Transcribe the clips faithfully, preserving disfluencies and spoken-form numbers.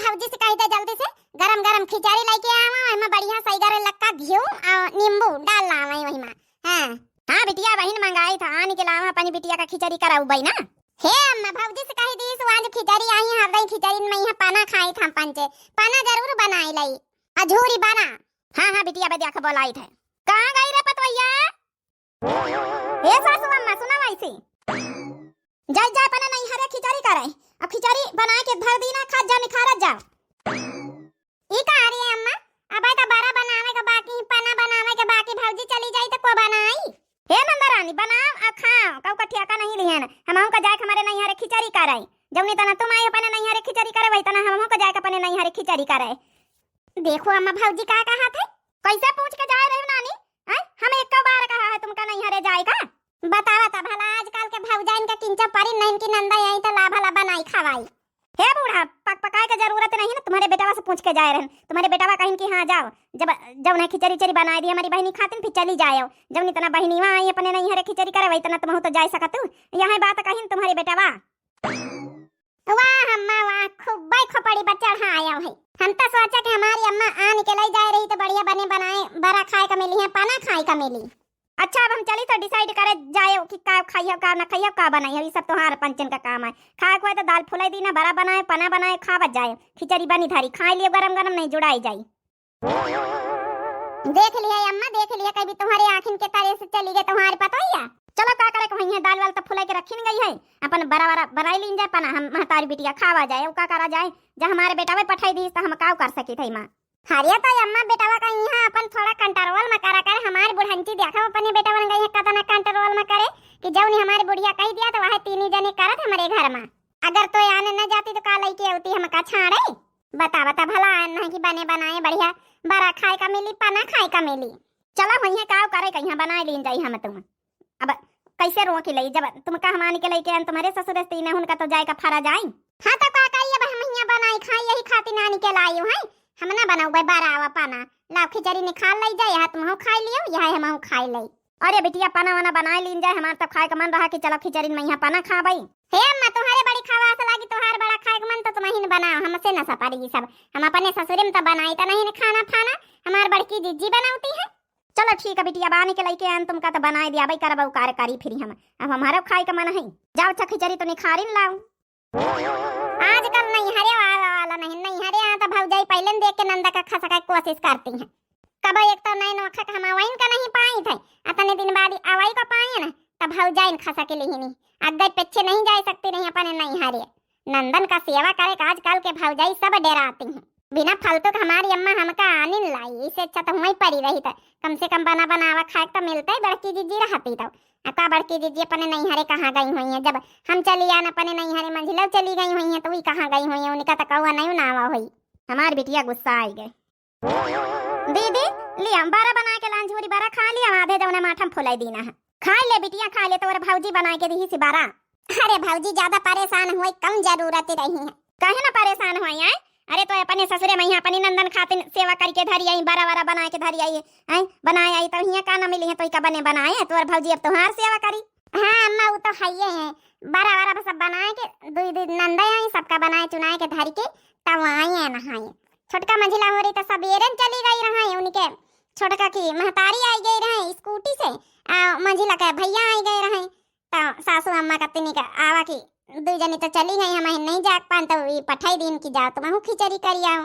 भौजी से कहि दे जल्दी से गरम गरम खिचड़ी लइके आवा, एमा बढ़िया सइगर लक्का घिउ अउ नींबू डाल लावा वही मा। हाँ। हाँ बिटिया, बहिन मंगाई था, आन के लावा अपनी बिटिया का खिचड़ी करउबइ ना। हे अम्मा, भौजी से कहि दीस, आज खिचड़ी आई है, हरदई खिचड़ी में यहाँ पना खाई था पंचे, पना जरूर बनाई लई, अझूरी बना। हाँ हाँ बिटिया, बदिया का बोलाई था। कहाँ गई रे पतवैया? हे सासू अम्मा, सुना वैसे। जाई जा अपने नैहरे खिचड़ी करे, अउ खिचड़ी बनाए के धर दी ना, खात जा निखारत जा। ई का रे अम्मा, अबे त बरा बनावे के बाकी, पना बनावे के बाकी, भौजी चली जाई त को बनाई? हे नंदरानी, बनाओ अउ खाओ, कउ का ठेका नहीं लिहन। हमहू का जाए के हमरे नैहरे खिचड़ी करे, जौनी तना तुम आई अपने नैहरे खिचड़ी करे, वही तना हमहू का जाए के अपने नैहरे खिचड़ी करे। देखो अम्मा, भौजी का कहा थे? कैसे पूछ के जाए रहे नानी? हैं? हम एक बार कहा है तुमका नैहरे जाए का? बतावा त भला, आजकल के भौजाइन का किंचा परी नहीं कि नंदा आई त ला भला बनाई खवाई। हे बूढ़ा, पक पकाए के जरूरत नहीं ना, तुम्हारे बेटवा से पूछ के जाए रहन। तुम्हारे बेटवा कहिन कि हाँ जाओ, जब जौन है खिचड़ी उचड़ी बनाए दी हमारी बहिनी खातिन, फिर चली जाओ। जौन इतना बहिनीवा आई अपने नैहरे खिचड़ी करे, वही इतना तुमहू तो जाए सकत हो। यह बात कहिन तुम्हारे बेटवा। वाह अम्मा वाह, खूब खोपड़ी पर चढ़ाया है। हम तो सोचा कि हमारी अम्मा आन के लई जाए रही तो बढ़िया बने बनाए बरा खाए का मिली है, पना खाए का मिली। अच्छा, अब हम चली तो decide करे जाए कि का खाइयो, का ना खाइयो, का बनाइयो, ये सब तोहार पंचन का काम है। खाए को है तो दाल फुलाई दी ना, बरा बनाए, पना बनाए, खावत जाए। खिचड़ी बनी धरी, खाए लियो गरम गरम, नहीं जुड़ाई जाई। देख लिया अम्मा, देख लिया, कभी तुम्हारे आँखिन के तारे से चली गई तुम्हारे पतोहिया। चलो का करे को है, दाल वाल तो फुलाई के रखिन गई है, अपन बरा बरा बनाई लीन जाए, पना हम महतारी बिटिया खावा जाए, वो का करा जाए, जब हमारे बेटा में पठाई दी तो हम का कर सकी थे माँ। हरिया तो अम्मा बेटवा का यहाँ अपन थोड़ा control में करा कर, हमारी बुढ़ंची देखा अपने बेटवन गई है कतना control में करे कि जौनी हमारी बुढ़िया कह दिया तो वह तीन ही जने करत हमारे घर में। अगर तो आने न जाती तो का लइके अउती हमका छाड़े? बता बता भला, आन नहीं कि बने बनाए बढ़िया बरा खाए का मिली, पना खाए का मिली। चला वहीं काव करे कहीं बनाए लीन जाई हम तुम। अब कैसे रोक लई, जब तुमका हम आन के लइके आन तुम्हारे ससुरे से तीन हुनका तो जाए का फरा जाई। हाँ तो का कही, अब हम यहाँ बनाई खाई यही खातिर आन के लाई है, हम ना बनाऊ भाई बरा आवा पना, लाओ खिचड़ी निकाल लई जाए, यहाँ तुमहू खाई लियो, यहाँ हमहू खाई लई। अरे बिटिया, पना वना बनाए लीन जाए, हमार तो खाए का मन रहा कि चलो खिचड़ी में यहाँ पना खाबई। हे अम्मा, तुम्हारे बड़ी खवास लागी, तुम्हार बड़ा खाए का मन तो तुम ही न बनाओ, हमसे न सपरी ये सब, हम अपने ससुरे में तो बनाई तो नहीं न खाना फाना, हमार बड़की जिज्जी बनावती है। चलो ठीक है बिटिया, बानी के लइके आन तुमका तो बनाए दिया भाई, करबऊ कार करी फिर हम, अब हमारो खाए का मन है। जाओ अच्छा खिचड़ी तो निखारिन लाओ। आजकल नैहरे वाला, वाला नहीं, नैहरे यहाँ तो भौजाई पहले न देख के नंदा का खसका की कोशिश करती हैं। कबो एक तो नए नोखा के हम अवैन का नहीं पाई थे, अतने दिन बाद अवई को पाए न, तब भौजाइन खसक लिहिनी। अग्गे पीछे नहीं जा सकती नहीं अपने नैहरे। नंदन का सेवा करे का आजकल के भौजाई सब डेराती हैं। बिना फालतू के हमारी अम्मा हमका आनिन लाई, इससे अच्छा तो हुआं ही पड़ी रही तो कम से कम बना बनावा खाए तो मिलते, बड़की जिज्जी रहती तो। आ का बड़की जिज्जी अपने नैहरे कहाँ गई हुई हैं? जब हम चली आन अपने नैहरे, मंझिला चली गई हुई हैं, तो वही कहाँ गई हुई हैं? उनका तो कौआ नहीं नावा हुई। हमार बिटिया गुस्सा आई गए। दीदी, लिया बरा बना के लान, झूरी बरा खा लिया, आधे जौने माठम फुलाई दीना है। खा ले बिटिया, खा ले, तोर भौजी बना के दिही सी बरा। अरे भौजी, ज्यादा परेशान हुए, कम जरूरत रही है। काहे ना परेशान हुए आए? अरे तो अपने ससुरे में यहाँ अपनी नंदन खातिन सेवा करके धरी आई, बरा बरा बना के धरी आई, हैं? बनाए आई तो हियाँ का ना मिली है, तो का बने बनाए? तोर भौजी अब तोहार सेवा करी। हाँ अम्मा, वो तो है ही है, बरा बरा सब बनाए के दुई दुई नंदा आई, सबका बनाए चुनाए के धरी के तब आई है नहाए। छोटका मंझिला हो रही तो सबेरन चली गई रहा है, उनके छोटका की महतारी आई गई रहे स्कूटी से, आ मंझिला के भैया आई गए रहे। त सासू अम्मा कहती नहीं का आवा कि दुई जनी तो चली गई, हम नहीं जा पान, तो ये पठाई दीन कि जाओ तुमहू खिचड़ी करी आओ।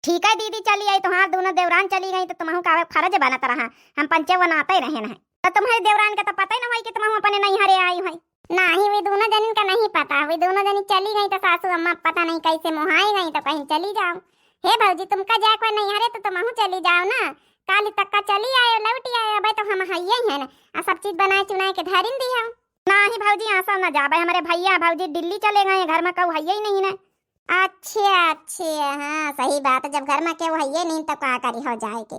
ठीक है दीदी, चली आई, तुम्हार दोनों देवरान चली गई तो तुमहू का फर्ज बनत रहा, हम पंचे वो नाते रहे हैं। तो तुम्हारे देवरान का तो पता ही ना हुई कि तुमहू अपने नैहरे आई हुई। नहीं, वे दोनों जनिन का नहीं पता, वे दोनों जनी चली गई तो सासू अम्मा पता नहीं कैसे मोहाई गई तो कहीं चली जाओ। हे भौजी, तुमका जाए कोई नैहरे तो तुमहू चली जाओ ना, काली तक का चली आए, लौटी आए, अबे तो हम हइये हैं ना, आ सब चीज बनाए चुनाए के धरिन दी हम। नाही भौजी, आसा ना जाबे, हमरे भैया भौजी दिल्ली चले गए, घर में कहू हइये ही नहीं ने। अच्छा अच्छा, हाँ सही बात है, जब घर में केहू हइये नहीं तो का करी हो जाए के।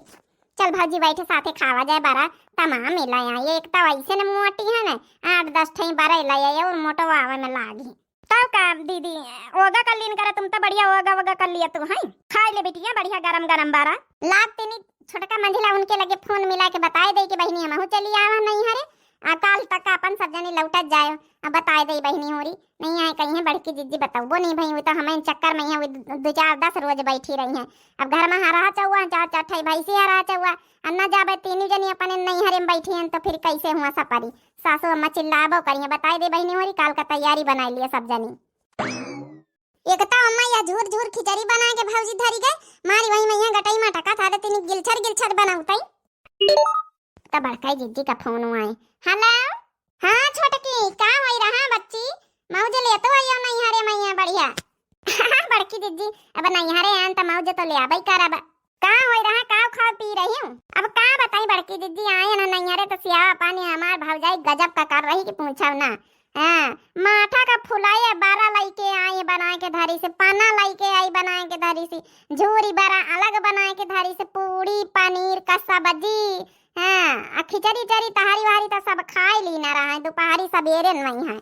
चल भौजी, बैठे साथे खावा जाए बरा, तमाम मिला यहाँ, ये एक तो ऐसे न मोटी है ना, आठ दस ठई बरा ले आए और मोटो आवे में लागी। तब का दीदी, ओगा कर लीन करे, तुम तो बढ़िया ओगा ओगा कर लिया तू, हैं? खाई ले बिटिया, बढ़िया गरम गरम बरा। लाग तेनी छोटका मंझिला उनके लगे फोन मिला के बताए दे कि बहिनी हमहू चली आवा नैहरे, अब काल तक का अपन सब जनी लौटत जायो। अब बताए दे बहिनी होरी, नहीं आए कहीं है बड़की जिज्जी, बतउबो नहीं भई, वो तो हमें चक्कर में है, वो दो, दो चार दस रोज बैठी रही हैं। अब घर में हरा चौवा, चार चार ठाई भैंसी हरा चौवा, अब ना जाबे तीनों जनी अपने नैहरे में बैठी हैं, तो फिर कैसे हुआ सपरी? सासू अम्मा चिल्लाबो करी हैं। बताए दे बहिनी होरी, काल का तैयारी बनाई लिए सब जनी। एक तो अम्मा या झूर झूर खिचड़ी बना के भौजी धरी गए, मारी वही में यहाँ गटई में टका था, तीन गिलछर गिलछर बनाउतई। तो बड़काई जिज्जी का फोन आए। हेलो, हाँ छोटकी, का होई रहा बच्ची? मौज ले तो आइयो नैहरे मैया बढ़िया। बड़की जिज्जी, अब नैहरे आन त मौज तो ले आबई करब। का होई रहा, का खाओ पी रही हूँ? अब का बताई बड़की जिज्जी, आए ना नैहरे तो सियावा पानी हमार भौजाई गजब का कर रही कि पूछब ना। हाँ, माठा का फुलाए बरा लइके आई बनाए के धरी से, पना लइके आई बनाए के धरी से, झूरी बरा अलग बनाए के धरी से, पूड़ी पनीर का सब्जी, हाँ, आ खिचड़ी चरी तहारी वहारी तो सब खाए ली ना रहा है, दोपहरी सबेरे नहीं है।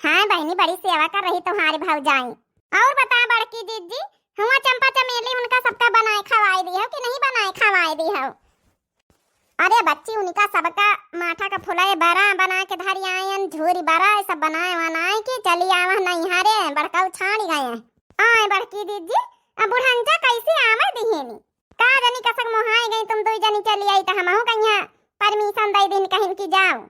हाँ बहिनी, बड़ी सेवा कर रही तुम्हारी भौजाई। और बता बड़की जिज्जी, हुआ चंपा चमेली उनका सबका बनाए खवाए दी हो कि नहीं बनाए खवाए दी हो? अरे बच्ची, उनका सबका माठा का फुलाए बरा बना के धरी आयन, झूरी बरा, ये सब बनाए वनाए के चली आवा नैहरे, बड़काऊ छाड़ी गए। आए बड़की दीदी, अब बुढ़ंचा कैसे आवे दिहेनी? का जनी कसक मोहाए गई, तुम दुई जनी चली आई त हमहू कहिया परमिशन दे दिन कहिन की जाओ।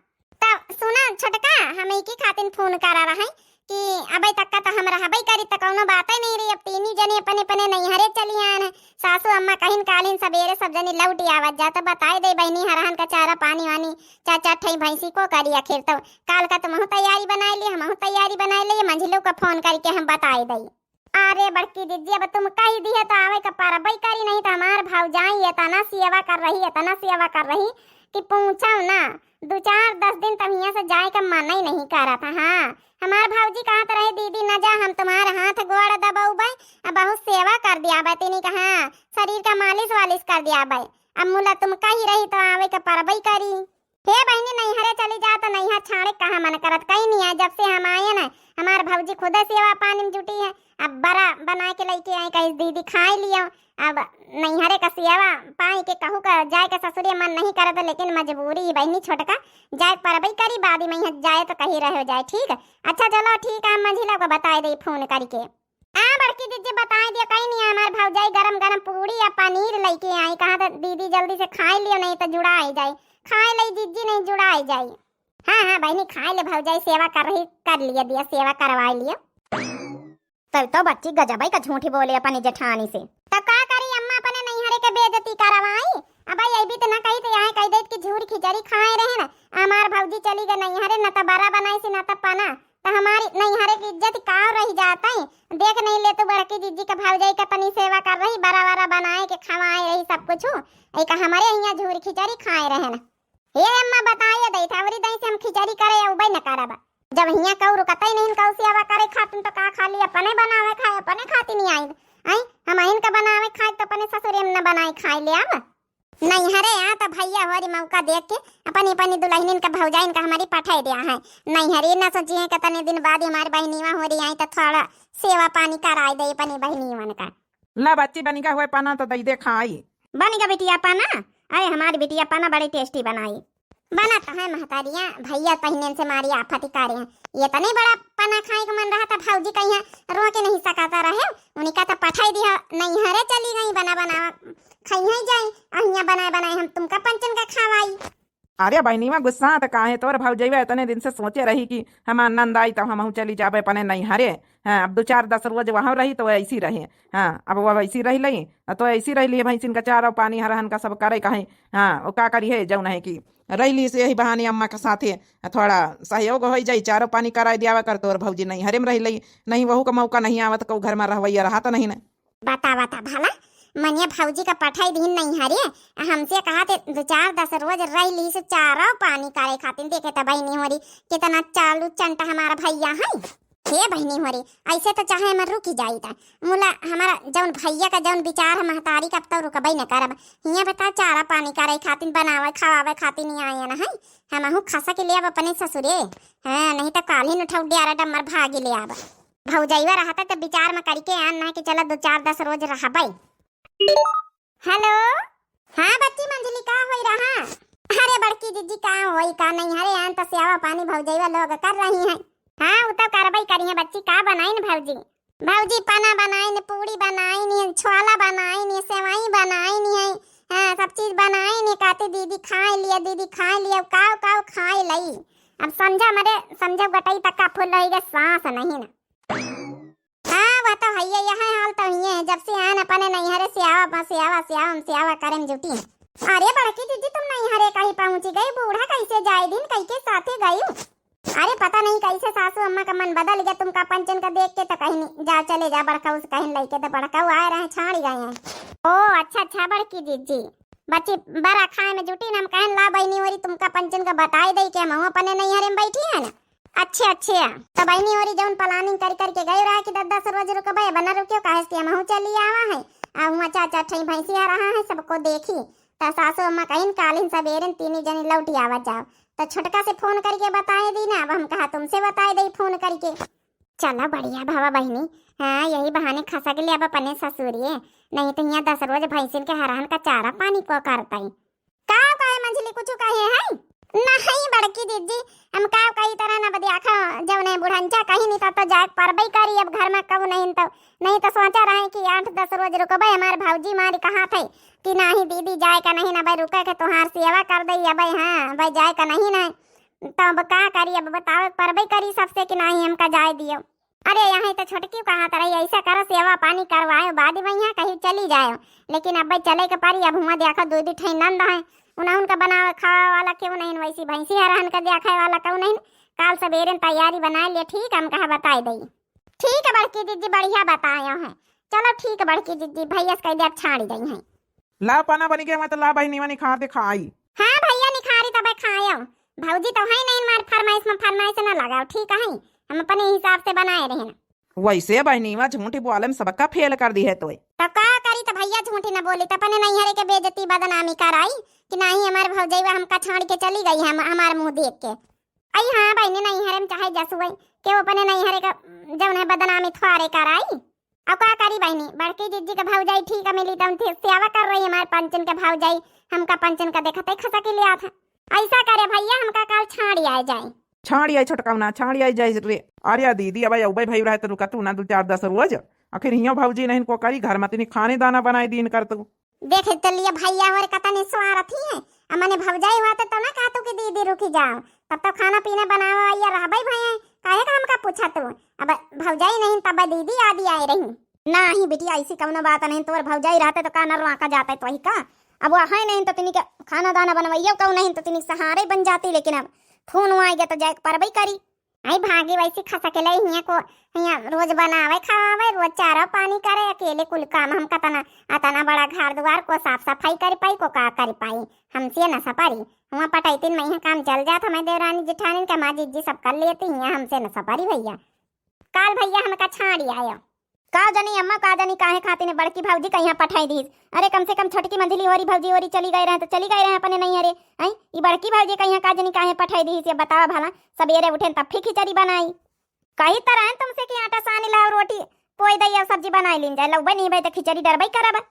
तब सुना छोटका, हम एक ही खातिन फोन करा रहे कि अबे तक का तो हम रहबे करी त कौनो बाते नहीं रही। अब तीनी जने अपने अपने नैहरे चली आन है। सासू अम्मा कहिन कालिन सबेरे सब जने लौटी आवत जा, तो बताए दे बहिनी हरहन का चारा पानी वानी, चार चार ठई भैंसी को करी आखिर। तो काल का तुमहू तैयारी बनाए लिए, हमहू तैयारी बनाए लिए, मंझिलो का फोन करके हम बताए दई। अरे बड़की दीदी, अब तुम कही दिहे तो आवे का परबई करी, नहीं तो हमार भौजाई इतना सेवा कर रही, इतना सेवा कर रही कि पूछो ना। दो चार दस दिन तब हियाँ से जाए का मन ही नहीं करा था। हाँ, हमार भौजी कहत रहे, "दीदी न जा, हम तुम्हार हाथ गोड़ दबौबे, अब बहुत सेवा कर दिया बा।" तीनी कहा, "हाँ, शरीर का मालिश वालिश कर दिया बा।" अब मुला तुम कही रही तो आवे का परबई करी। हे बहिनी, नैहरे चली जा तो नैहर छाड़े कहाँ मन करत, कहीं नहीं आए। जब से हम आए ना, हमार भौजी खुदे सेवा पानी में जुटी है। अब बरा बना के लइके आई, कही, "दीदी खाए लियो।" अब नैहरे का सेवा पाई के कहू का जाए के ससुरे मन नहीं करत, लेकिन मजबूरी ही बहिनी छोटका, जाए परबई करी, बाद में यहाँ जाए तो कही रहो जाए, ठीक है? अच्छा चलो ठीक है, हम मंझिला को बताए दे फोन करके। आ बड़की दीदी बताए दिया, कहीं नहीं, हमार भौजाई गरम गरम पूड़ी या पनीर लइके आई, कहा तो दीदी जल्दी से खाए लियो, नहीं तो जुड़ा आई जाए, खाए लई दीदी, नहीं जुड़ा आई जाए। हाँ हाँ बहिनी, खाए ले भौजाई, सेवा कर रही, कर लिया दिया, सेवा करवाए लियो। तब तो बच्ची गजबई का झूठी बोले अपनी जेठानी से। तब का करी अम्मा, अपने नैहरे के बेइज्जती करवाई। अब आई अबी तो ना कही तो यहाँ कह देत कि झूर खिचड़ी खाए रहे ना, हमार भौजी चली गई नैहरे, ना तो बरा बनाई सी ना तो पना, तो हमारी नैहरे की इज्जत का रह जाता है। देख नहीं ले तू बड़की जीजी का भौजाई का तनी सेवा कर रही, बरा बरा बनाए के खवाए रही सब कुछ, एक हमारे यहाँ झूर खिचड़ी खाए रहे ना। हे अम्मा, बताइए दई था, अवरी दई से हम खिचड़ी करे या उबई न करब। जब हियाँ कऊ रुकतई नहीं, कऊ सेवा करे खातिन तो का खाली अपने बनावे खाए, अपने खातिन ही आई। आई, हम आइन का बनावे खाए तो अपने ससुरे में न बनाए खाए ले आब। नैहरे आ तो भैया होरी मौका देख के अपनी अपनी दुल्हनिन का भौजाइन का हमारी पठाई दिया है। नैहरे न सोची है कितने दिन बाद हमारी बहनीवा होरी आई तो थोड़ा सेवा पानी कराए दे अपनी बहनीवन का। ला बच्ची, बनिगा हुए पना तो दई दे खाई। बनिगा बिटिया पना? अरे हमारी बिटिया पना बड़ी tasty बनाई। बना तो है महतारिया, भैया पहिनेन से मारी आफत ही करे हैं। ये तनी बड़ा पना खाए के मन रहा था, भौजी कहीं रोके नहीं सकता रहे, उनका तो पठाई दिया, नैहरे चली गई, बना बना खाई है जाए, अहिया बनाए बनाए हम तुमका पंचन का खवाई। अरे बहिनीवा, गुस्सा त काहे? तोर भौजइवा इतने दिन से सोचे रही कि हमार नंद आई तब हमहू चली जाबे अपने नैहरे। हाँ, अब दो चार दस रोज वहाँ रही तो ऐसी रहे। हाँ, अब वो ऐसी रह लई, तो ऐसी रह लिए भैंसिन का चारा पानी हरहन का सब करे कहे। हाँ, वो का करी है, जौन है कि रह ली से यही बहाने अम्मा के साथे थोड़ा सहयोग हो जाई, चारो पानी कराए दियावा कर। तोर भौजी नैहरे में रह लई, नहीं वहू का मौका नहीं आवत, कऊ घर में रहवैया रहा तो नहीं न। बता, बता भला, मनिया भौजी का पठाई दीन नैहरे, हमसे कहा थे दो चार दस रोज रह ली से चारा पानी करे खातिर। देखे त बहिनी होरी, कितना चालू चंट हमारा भैया है। हे बहिनी होरी, ऐसे तो चाहे हम रुकी जाई त मुला हमारा जौन भैया का जौन विचार है महतारी का, अब तो रुकबई न करब। हियाँ बता, चारा पानी करे खातिर, बनावे खवावे खातिर नहीं आए न है। हमहू खसा के ले अब अपने ससुरे। हाँ, नहीं तो काल्हिन उठाऊ डियारा डम्मर भागी ले आब। भौजइवा रहता त विचार में करके आन ना कि चला दो चार दस रोज रहबई। हेलो, हाँ बच्ची मंजली, का होई रहा? अरे बड़की जिज्जी, का होई, का नैहरे आन त सेवा पानी भौजैया लोग कर रही हैं। हाँ, उ तो करबई करी है बच्ची, का बनाइन भौजी? भौजी पना बनाइन, पूड़ी बनाइन, छोला बनाइन, सेवई बनाइन है, हाँ, सब चीज बनाइन है। कहती दीदी खाए लिए, दीदी खाए लिए, काव काव खाए लई। अब समझा मरे, समझा गटई तक का फूल रही गए, सांस नहीं ना। हाँ, वह तो है, यह हाल तो ही है। जब से आन अपने नैहरे सेवा, सेवा, सेवा, सेवा करे में जुटी है। अरे बड़की जिज्जी, तुम नैहरे कहीं पहुँची गई, बूढ़ा कैसे जाए दिन कहीं के साथे गई? अरे पता नहीं कैसे सासू अम्मा का मन बदल गया, तुमका पंचन का देख के तो कहीं नहीं, जा चले जा, बड़काऊ से कहीं लइके तो बड़काऊ आए रहे, छाड़ी गए हैं। ओ अच्छा अच्छा बड़की जिज्जी, बच्ची बड़ा खाए में जुटी ना, हम कहन ला बहनी ओरी तुमका पंचन का बताई दई कि हम अपने नैहरे में बैठी है ना। अच्छे अच्छे, तो बहनी ओरी जौन planning कर करके गए रहा कि दस दस रोज रुकबे, बना रुकियो, काहे से कि हमहू चली आवा है। आ हुआ चार चार ठई भैंसी आ रहा है, सबको देखी। त सासू अम्मा कहिन कालिन सबेरन तीनी जनी लौटी आवा जाओ। त छोटका से फोन करके बताए दी ना, अब हम कहा तुमसे बताए दई फोन करके। चलो बढ़िया भवा बहिनी, हाँ यही बहाने खसक ले अब अपने ससुरिये, नहीं तो यहाँ दस रोज भैंसिन के हरहन का चारा पानी को करतई। का कहे मंझली कुछ कहे है? नहीं बड़की जिज्जी, हम का कही तरह न बदियाखा जौने बुढ़ंचा कही नहीं तब तो जाए परबई करी। अब घर में कहू नहीं तो, नहीं तो सोचा रहे कि आठ दस रोज रुकबे। हमार भौजी मारी कहा थे कि नाही दीदी जाए का नहीं ना भाई रुके के तोहार सेवा कर दई अबे। हाँ भाई जाए का नहीं ना, तो अब का करी, अब बतावे परबई करी सबसे कि नाही हमका जाए दियो। अरे यहाँ तो छोटकी कहा तरह ऐसा करो सेवा पानी करवायो, बाद में यहाँ कहीं चली जायो, लेकिन अब भाई चले के परी। अब हुआ देखो दो दी ठई नंद है, उन्हें उनका बनावे खावे वाला क्यों नहीं, वैसी भैंसी हरहन का देखे वाला क्यों नहीं। काल सबेरे तैयारी बनाए लिए, ठीक हम कहा बताए दई। ठीक है बड़की जिज्जी, बढ़िया बतायो है। चलो ठीक है बड़की जिज्जी, भैया से कह दे अब छाड़ी गई हैं। ला पना बनी गया, मैं तो ला बहिनी मनी खा दे खाई। हाँ भैया निखारी तबे खायो, भौजी तो है नहीं, मार फरमाइश में फरमाइश न लगाओ, ठीक है हम अपने हिसाब से बनाए रहे ना। वैसे बहिनी वा झूठी बोले में सबका फेल कर दी है तोय। तो का करी तो भैया झूठी न बोली तो अपने नैहरे के बेइज्जती बदनामी कराई कि नाही हमार भौजैया हमका छाड़ के चली गई है हम, हमार मुँह देख के। आई हाँ बहिनी नैहरे में चाहे जसुए के अपने नैहरे का जौन है बदनामी थोड़े कराई। अब का करी बहिनी, बड़की जिज्जी के भौजाई ठीक मिली, तौन थे सेवा कर रही हमारे पंचन के भौजाई, हमका पंचन का देखते खसक लिया था। ऐसा करे भैया, हमका काल छाड़ी आए जाए। छाड़ी आई छोटकौना, छाड़ी आई जाए रे। अरे दीदी, अब अउबे भई रहे तो रुका तू ना दो चार दस रोज। आखिर हियो भौजी नहीं को करी, घर में तनी खाने दाना बनाए दीन कर तू। देख तो लिए भैया और कतनी स्वार्थी है। अब मने भौजाई हुआ तो, तो ना कहतू कि दीदी रुकी जाओ, तब तो खाना पीना बनावा या रहबे भैया, काहे का हमका पूछा तू? अब भौजाई नहीं तब दीदी आदि आए रही। नाही बिटिया, ऐसी कौनो बात नहीं, तोर भौजाई रहते तो का न रोका जाते तो ही का। अब वो है नहीं तो तनी के खाना दाना बनवैया कहू नहीं तो तनी सहारे बन जाती, लेकिन अब फोन आए गया तो जाए के परबई करी। आई भागी वैसी खसक ले हिया को, हिया रोज बनावे खावे, रोज चारा पानी करे, अकेले कुल काम हम कतना, अतना बड़ा घर दुआर को साफ सफाई कर पाई, को का कर पाई, हमसे न सपारी। हुआ पटैतिन में यहाँ काम चल जात, हमें देवरानी जेठानी के माँ जिज्जी सब कर लेती हिया, हमसे न सपारी भैया। काल भैया हमका छाड़ी आयो। का जानी अम्मा, का जानी काहे खातिर ने बड़की भौजी कहिया पठाई दीस। अरे कम से कम छोटकी मंझली होरी भौजी होरी चली गए रहे तो चली गए रहे अपने नैहरे। हैं, ई बड़की भौजी कहिया का जानी काहे पठाई दीस, ये बतावा भला। सबेरे उठेन तब फिर खिचड़ी बनाई। कही त रहन तुमसे कि आटा सान लाओ, रोटी पोई दई और सब्जी बनाई लीन जाए। लउबे नहीं भाई तो खिचड़ी डरबई करब।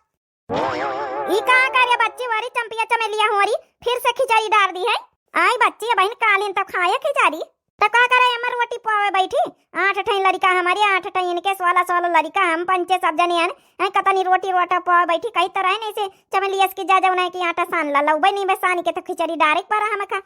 ई का करे बच्ची, वारी चंपिया चमेलिया होरी फिर से खिचड़ी डार दी है। आई बच्ची, बहिन कालिन तो खाए खिचड़ी, तो का करे अम्मा रोटी पावे बैठी। आठ ठई लड़िका हमारी, आठ ठई इनके, सोलह सोलह लड़िका, हम पंचे सब जने हन। हैं, कतनी रोटी रोटा पावे बैठी, कही तो रहे नहीं से चमेलियस की जा जौन है कि आटा सान ला, लउबे नहीं बे सानी के तो खिचड़ी डारे के परा हमका।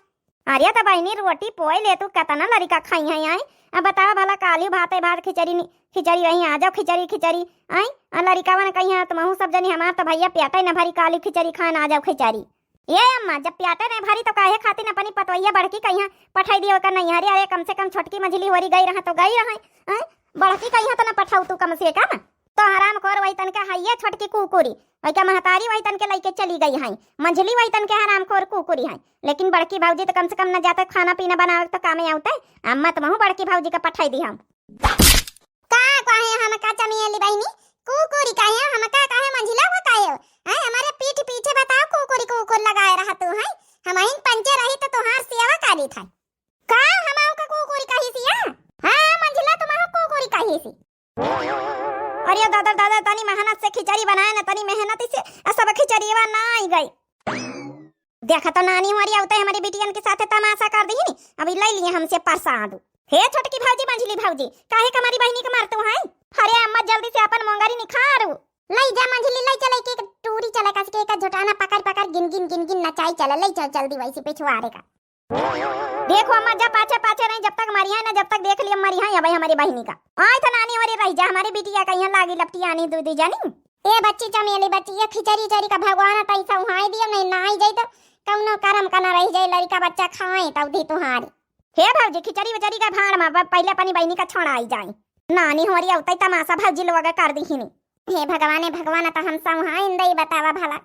अरे तो बहिनी रोटी पोए ले तू, कतना लड़िका खाई हैं आई। अब बतावा भला काली भाते भात खिचड़ी नी-, खिचड़ी रही, आ जाओ खिचड़ी खिचड़ी। आई, आ लड़िकावन कही हैं तुमहू सब जनी, हमार तो भैया प्याटे न भरी काली खिचड़ी खान, आ जाओ खिचड़ी। ए अम्मा, जब प्याटे नहीं भरी तो काहे खातिर अपनी पतोहिया बड़की कहिया पठाई दियो ओकर नैहरे? अरे कम से कम छोटकी मझली होरी गई रहा तो गई रहा, हैं? बड़की कहिया तो न पठाऊ तू कम से कम। तो हरामखोर वही तन के हइये छोटकी कुकुरी, वही के महतारी वही तन के लइके चली गई हैं, मझली वही तन के हरामखोर कुकुरी हैं, लेकिन बड़की भौजी तो कम से कम न जाते खाना पीना बनावे तो कामे आउते। अम्मा तुमहू बड़की भौजी का पठाई दी हम। का कहे हमका चमेली बहिनी? कुकुरी कहे हमका, कहे मंझिला को कहे? हैं, हमारे पीठ पीछे बताओ कुकुरी कुकुर लगाए रहा तू, हैं? हमहिन पंचे रही तो तुहार सेवा करी था। का हमाऊ का कुकुरी कही सिया? हाँ, मंझिला तुमहू कुकुरी कही सी। अरे दादा, दादा, तनी मेहनत से खिचड़ी बनाए ना, तनी मेहनत से, आ सब खिचड़ीवा ना आई गई। देखा तो नानी होरी अउते हमरी बिटियन के साथे तमासा कर दिहिन, अबही लइ लिहे हमसे परसाद। हे छोटकी भौजी, मंझली भौजी, काहे का हमरी बहिनी के मारतू हैं? अरे अम्मा, जल्दी से आपन मोंगरी निखारू। लइ जा मंझली, लइ चले के टूरी चले, कस के एक झोटाना पकड़ पकड़ गिन गिन गिन गिन नचाई चले, लइ चल जल्दी वइसे पिछुआरे का। देखो अम्मा, जब पाछे पाछे रही, जब तक मरिहैं ना, जब तक देख लिया मरिहैं अबही हमरी बहिनी का। आय तो नानी होरी रहि जा, हमरी बिटिया का इहाँ लागी लपटियानी दुइ दुइ जनी। ए बच्ची चमेली बच्ची, ये खिचड़ी उचड़ी का भगवान तैसा उहाई दियो, नहीं ना आई जाई तो कौनो करम का ना रहि जाई, लड़िका बच्चा खाए तौधी तुहारी। हे भौजी, खिचड़ी उचड़ी का भाड़ मा, ब-, पहिले अपनी बहिनी का छोड़ाई जाई। नानी होरी अउते तमासा भौजी लोग कर दिहिनी। हे भगवान, हे भगवान, त हम संहाइन दई बतावा भला।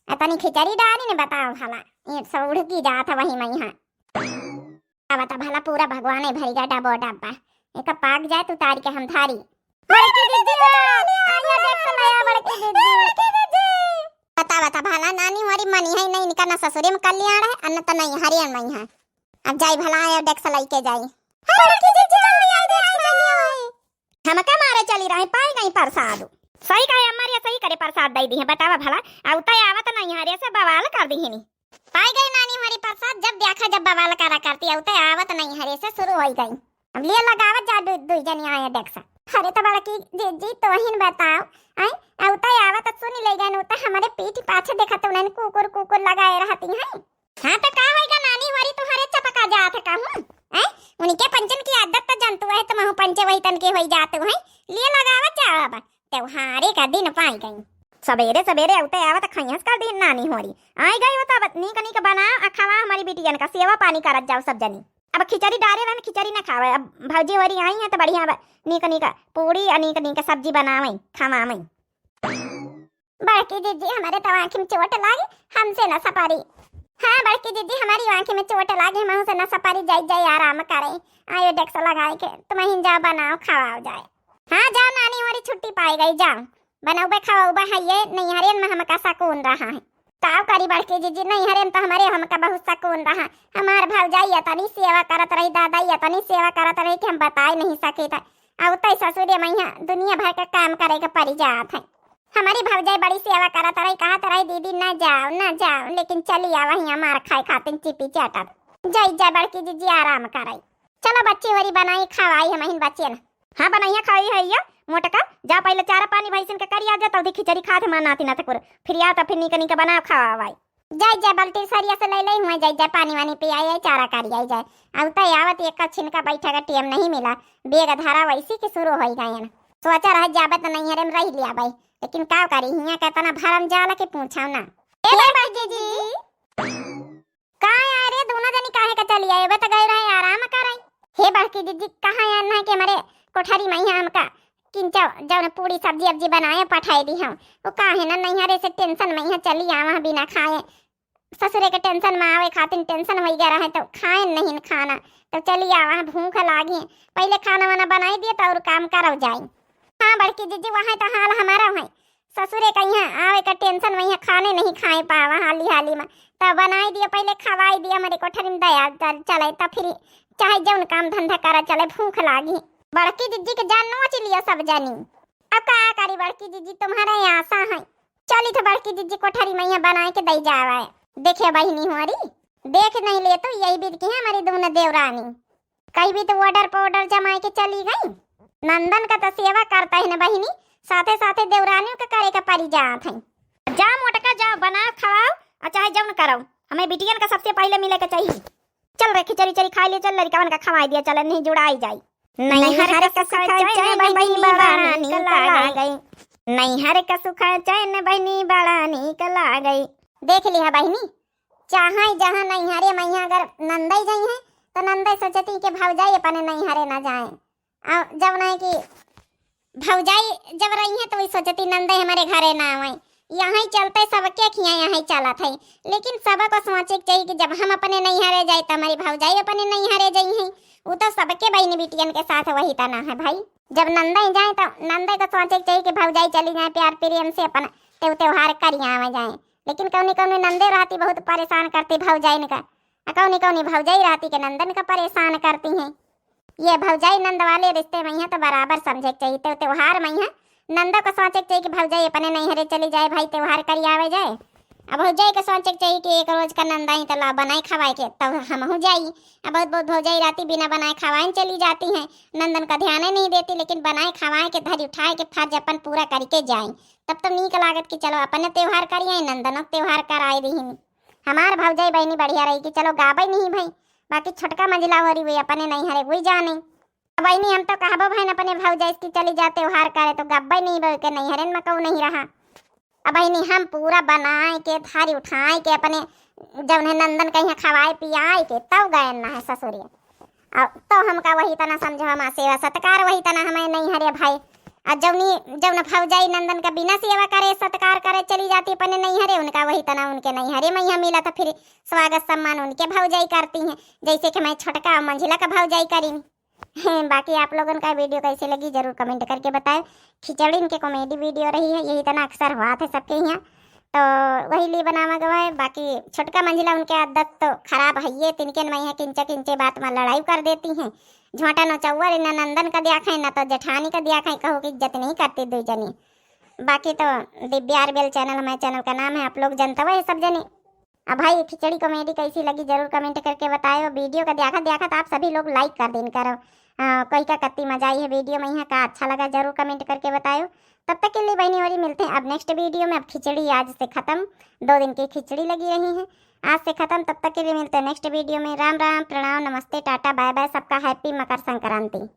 अतनी खिचड़ी डारी ने बतावा भला। ये सब उड़की जात है वही मइहाँ। अब त भला पूरा भगवाने भरिगा डबो डब्बा। एक पाक जाए तू तारी के हम धारी। बड़की दीदी, आइए देख तो नया बड़की दीदी। बता, बता भला, नानी होरी मनिहैं नहीं, इनका ना ससुरे में कल्याण है, अन्न त नहीं हरियन मइहाँ। अब जाई भला, आया डेक्स लइके जाई। हाँ, बड़की जीजी, जल्दी आई, देख, नानी आई। हमका मारे चली रही, पाई गई परसाद। सही कहे अम्मा रे, सही करे परसाद दइ दिहे, बतावा भला। अउते आवत नहीं हरे से बवाल कर दिहिनी। पाई गई नानी होरी परसाद, जब देखा जब बवाल करा करती, अउते आवत नहीं हरे से शुरू होइ गई। अब लिए लगावत जा दु-, दुइ जनी आए डेक्स। अरे त बड़की जीजी, तोहिन बताओ, आए, अउते आवत सुनी ले गए, उते हमरे पीठ पाछे देखत उन्हें कुकुर कुकुर लगाए रहती हैं। हाँ, त का होइगा नानी होरी, तुहरे चपका जात है कहूँ? हैं? उनके पंचन की आदत त जानतू है, तुमहू पंचे वही तन के होई जातू है। लिए लगावत जाओ अब। त्योहारे का दिन पाई गई। सबेरे सबेरे अउते आवत खइहस कर दिन नानी होरी। आई गई हो तब नीक नीक बनाओ आ खवा हमरी बिटियन का, सेवा पानी करत जाओ सब जनी। अब खिचड़ी डारे रहन, खिचड़ी ना खावे। अब भौजी होरी आई हैं त बढ़िया ब-, नीक नीक पूड़ी आ नीक नीक सब्जी बनावे, खवावे। बड़की जीजी, हमरे तो आँखी में चोट लागे, हमसे न सपारी। हाँ बड़की जीजी, हमरी आँखी में चोट लागे, हमहू से न सपारी, जाई जाई आराम करे। आयो डेक्स लगाए के, तुमहिन जाओ बनाओ, खवाओ जाए। हाँ जाओ नानी, होरी छुट्टी पाई गई, जाओ। बनौबे खवौबे है ये, नैहरेन में हमका सकून रहा है। का करी बड़की जीजी, नैहरेन तो हमरे हमका बहुत सकून रहा। हमार भौजाई अतनी सेवा करत रही, दादा अतनी सेवा करत रही कि हम बताई नहीं सकी था। अउते ससुरे मइहाँ दुनिया भर के काम करे के पड़ी जात है। हमरी भौजाई बड़ी सेवा करत रही, कहत रही, "दीदी, ना जाओ, ना जाओ," लेकिन चली आवा हियाँ मार खाए खातिन चिपी चाटत। जाई जा बड़की जीजी आराम करे। चलो बच्ची होरी बनाई, खवाई, हमहिन बच्चियन। हाँ, बनइया खाई है ये मोटका, जा पहिले चारा पानी भैंसिन के करी आ जा, तब खिचड़ी खात है माँ नाती नाती कुर। फिर आ तो फिर नीक नीक बना खवावाई। जाई जा, बाल्टी सरिया से ले ले हुआ, जाई जा, पानी वानी पियाई, चारा करी आई जाए। अउते आवत एक छिनका बैठे का टेम नहीं मिला, बेग धरा वैसी के शुरू होई गयन। सोचा रहे जाबे त नैहरे में रह लिया भाई, लेकिन का करी, हियाँ का इतना भरम जाला के पूछो ना। ए बड़की जीजी, का यार, ये दोनों जनी काहे का चली आए? बे त गए रहे आराम करे। हे बड़की जीजी, कहाँ यार ना कि हमरे कोठरी मइहाँ हमका किंचो जौन पूड़ी सब्जी अब्जी बनाए पठाए दी हम। वो काहे ना नैहरे से टेंशन मइहाँ चली आवा बिना खाए। ससुरे के टेंशन में आवे खातिर टेंशन होइ गया रहे तो खाए नहीं खाना। तो चली आवा, भूख लागी। पहिले खाना वाना बनाई दिए तो और काम करव जाई। हाँ बड़की जीजी, वहाँ तो हाल हमारा है। ससुरे का यहाँ आवे का टेंशन, वहाँ खाने नहीं खाए पावा हाली हाली में। तब बनाई दिया, पहिले खवाई दिया, हमरे कोठरी में दया चल-, चले, तब फिर चाहे जौन काम धंधा करा चले, भूख लागी। बड़की जीजी के जान नोच लिया सब जानी। अब का करी बड़की जीजी, तुम्हारे यहाँ आशा है। चली तो बड़की जीजी कोठरी में यहाँ बनाए के दई जावा। देखे बहिनी होरी, देख नहीं ले तो यही बीत की है हमारी दोनों देवरानी। कहीं भी तो order पर order जमाए के चली गई। नंदन का तो सेवा करता है ना बहिनी, साथे साथे देवरानियों के करे के परी जात है। जा मोटका जा, बनाओ खवाओ और चाहे जौन करो, हमें बिटियन का सबसे पहिले मिले के चाहिए। चल रे खिचड़ी चड़ी खाई ले, चल लड़िकवन का खवाई दिया, चल नहीं जुड़ाई जाई। नैहर का सुख चैन बहिनी बड़ा नीक लागई। नैहर का सुख चैन बहिनी बड़ा नीक लागई। देख लिहा बहिनी, चाहे जहाँ नैहरे मइहाँ अगर नंदई जइहैं, तो नंदई सोचती कि भौजाई अपने नैहरे ना जाए। और जब नहीं कि भौजाई जब रहिहैं, तो वही सोचती नंदई हमरे घरे ना आवे। यहीं चलते सबके खिया यहीं चलत है, लेकिन सबको सोचे के चाहिए कि जब हम अपने नैहरे जाए, तो हमारी भौजाई अपने नैहरे जइहैं। वो तो सबके बहन बिटियन के साथ वही तना है भाई। जब नंदई जाए, तो नंदई को सोचे के चाहिए कि भौजाई चली जाए, प्यार प्रेम से अपन त्योहार करियावे जाए। लेकिन कौनी कौनी नंदे रहती बहुत परेशान करती भौजाइन का, आ कौनी कौनी भौजाई रहती के नंदन का परेशान करती हैं। ये भौजाई नंद वाले रिश्ते मइहाँ तो बराबर समझे के चाहिए। तो त्योहार मइहाँ नंदो को सोचे के चाहिए कि भौजाई अपने नैहरे चली जाए, भाई त्योहार करियावे जाए। अब भौजाई के सोचे के चाहिए कि एक रोज का नंद आई तो ला बनाए खवाए के, तब हमहू जाई। अब बहुत बहुत भौजाई राती बिना बनाए खवाए चली जाती हैं, नंदन का ध्यान ही नहीं देती, लेकिन बनाए खवाए के धरी उठाए के फर्ज अपन पूरा करके जाई। तब तो नीक लागत कि चलो अपने त्योहार करिए, नंदनो त्योहार कराए दीहिन। हमार भौजाई बहनी बढ़िया रही कि चलो गाबै नहीं भाई, बाकी छोटका मंझिला हो रही हुई अपने नहीं हरे कोई जाने। अब बहनी हम तो कहबो भाई अपने भौजाई की चली जा त्योहार करे तो गब्बै नहीं बो के नहीं हरे में कहू नहीं रहा। अब बहनी हम पूरा बनाए के थारी उठाए के अपने जौन है नंदन कहीं खवाए पियाए के तब गए ना है ससुरे। अब तो हमका वही तना समझो हमार सेवा सत्कार वही तना हमें नहीं हरे भाई। और जौनी जौन भौजाई नंदन का बिना सेवा करे सत्कार करे चली जाती अपने नहीं हरे, उनका वही तना उनके नहीं हरे मैया मिला तो फिर स्वागत सम्मान उनके भौजाई करती हैं, जैसे कि मैं छोटका और मंझिला का भौजाई करी। बाकी आप लोगन का वीडियो कैसे लगी जरूर कमेंट करके बताएं। खिचड़ी इनके कॉमेडी वीडियो रही है, यही तना अक्सर हुआ था सबके यहाँ, तो वही लिए बनावा गवा है। बाकी छोटका मंझिला उनके आदत तो खराब है, ये तिनके में यहाँ किंचे किंचे बात में लड़ाई कर देती हैं। झोंटा नचौआ रे, ना नंदन का दिया खाए ना तो जेठानी का दिया खाए, कहो कि इज्जत नहीं करती दो जनी। बाकी तो दिव्या आर बेल चैनल हमारे चैनल का नाम है, आप लोग जनता है सब जनी। अब भाई खिचड़ी कॉमेडी कैसी लगी जरूर कमेंट करके बताएं। वीडियो का देखा देखा तो आप सभी लोग लाइक कर देन करो। हाँ, कोई का कत्ती मजा आई है वीडियो में, यहाँ का अच्छा लगा जरूर कमेंट करके बताएं। तब तक के लिए बहनी और मिलते हैं अब नेक्स्ट वीडियो में। अब खिचड़ी आज से ख़त्म, दो दिन की खिचड़ी लगी रही है, आज से ख़त्म। तब तक के लिए मिलते हैं नेक्स्ट वीडियो में। राम राम, प्रणाम, नमस्ते, टाटा, बाय बाय, सबका हैप्पी मकर संक्रांति।